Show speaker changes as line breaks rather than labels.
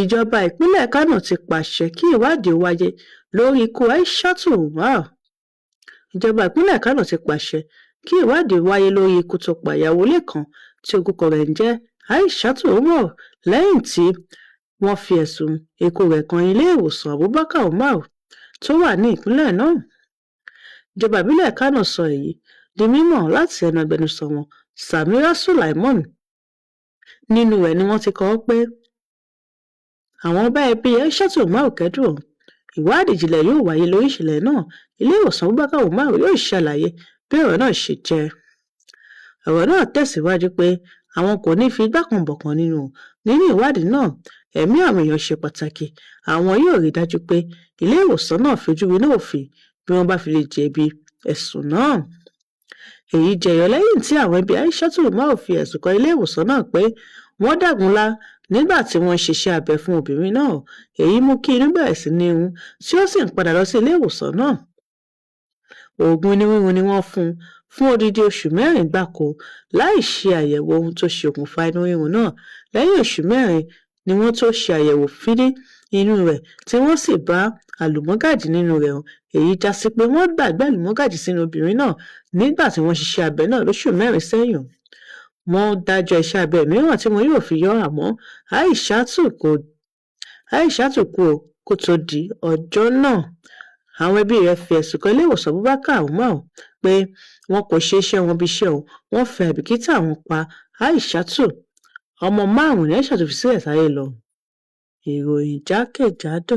Ìjọba ìpínlẹ̀ Kánò ti pàṣẹ kí ìwádìí ó wáyé lórí ikú Aishatu Umar. Ìjọba ìpínlẹ̀ Kánò ti pàṣẹ kí ìwádìí wáyé lórí ikú tó pa ìyàwó ilé kan tí orúkọ rẹ̀ ń jẹ́ Aishatu Umar lẹ́yìn tí wọ́n fi ẹ̀sùn ikú rẹ̀ kan Ilé-ìwòsàn Abubakar Umar tó wà ní ìpínlẹ̀ náà. Ìjọba ìbílẹ̀ Kánò sọ èyí di mímọ̀ láti ẹnu agbẹnusọ wọn, Samira Sulaiman. Nínú rẹ̀ ni wọ́n ti kọ ọ́ pé àwọn bá ẹbí Aishatu Umar kẹ́dùn. Ìwádìí ìjìnlẹ̀ yóò wáyé lórí ìṣẹ̀lẹ̀ náà. Ilé-ìwòsàn Abubakar Umar yóò ṣàlàyé bí ọ̀rọ̀ náà ṣe jẹ́. Ọ̀rọ̀ náà tẹ̀síwájú pé àwọn kò ní fi igbá kan bọ̀kan nínú ìwádìí náà. Ẹ̀mí àwọn èèyàn ṣe pàtàkì. Àwọn yóò rí i dájú pé ilé-ìwòsàn náà fojú winá òfin bí wọ́n bá fi lè jẹ̀bi ẹ̀sùn náà. Èyí jẹyọ lẹ́yìn tí àwọn ẹbí Aishatu Umar fi ẹ̀sùn kan ilé-ìwòsàn náà pé wọ́n dágunlá nígbà tí wọ́n ń ṣiṣẹ́ abẹ fún obìnrin náà. Èyí mú kí inú bẹ̀rẹ̀ sí ní run tí ó sì ń padà lọ sí ilé-ìwòsàn náà. Oògùn inú rírun ni wọ́n fún un fún odidi oṣù 4 gbáko láì ṣe àyẹ̀wò ohun tó ṣe okùnfà inú rírun náà. Lẹ́yìn oṣù 4 ni wọ́n tó ṣe àyẹ̀wò fíní inú rẹ̀ tí wọ́n sì bá àlùmọ́gàjí nínú rẹ̀. Èyí já sí pé wọ́n gbàgbé àlùmọ́gàjí sínú obìnrin náà nígbà tí wọ́n ṣiṣẹ́ abẹ náà lóṣù 4 sẹ́yìn. Wọ́n dájọ́ iṣẹ́ abẹ mìíràn tí wọn yóò fi yọ ọ́, àmọ́ Aishatu kú kó tó di ọjọ́ náà. Àwọn ẹbí rẹ̀ fi ẹ̀sùn kan Ilé-ìwòsàn Abubakar Umar pé wọn kò ṣe iṣẹ́ wọn bí iṣẹ́ o, wọ́n fi àìbìkítà wọn pa Aishatu. Ọmọ márùn-ún ni Aishatu fi sílẹ̀ sáyé lọ. Ìròyìn jákèjádò.